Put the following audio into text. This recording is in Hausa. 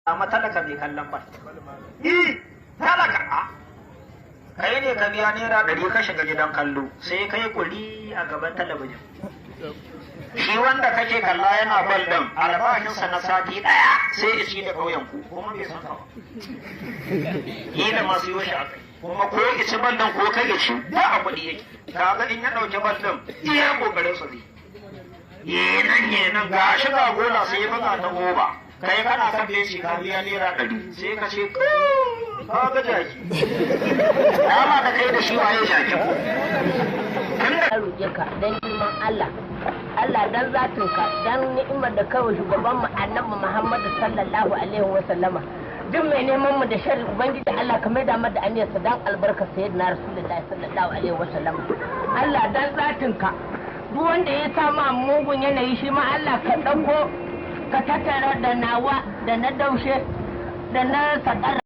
Amma talaka mai kallon bal. I talaka a kai ne ka biya ₦100 ka shiga gidan kallo, sai kai kuri a gaban talabijin. Shi wanda kake kalla yana bal din, albashinsa na sati ɗaya sai isi da ƙauyen ku, kuma bai san ka ba. Kila masu yi shi a kai. Kuma ko isi bal din ko kai ci ba a kuɗi yake. Kaga in ya ɗauki bal din, iya ƙoƙarin sa zai. Yenan yenan ga shi ga gola, sai ya buga ta oba. Kai kana kan benci, ka biya ₦100, sai ka ce ka ga jaki. Dama da kai da shi waye jakin? Ya roƙe ka dan girman Allah, Allah dan zatin ka, dan ni'imar da kawai shugaban mu Annabi Muhammadu sallallahu alaihi wa sallama, duk mai neman mu da sharri, Ubangiji Allah ka maida mu da aniyarsa dan albarka sayyidina Rasulullahi sallallahu alaihi wa sallama. Allah dan zatin ka, duk wanda ya sa ma mugun yanayi, shi ma Allah ka ɗauko ka tattara da nawa da na daushe da na sakara.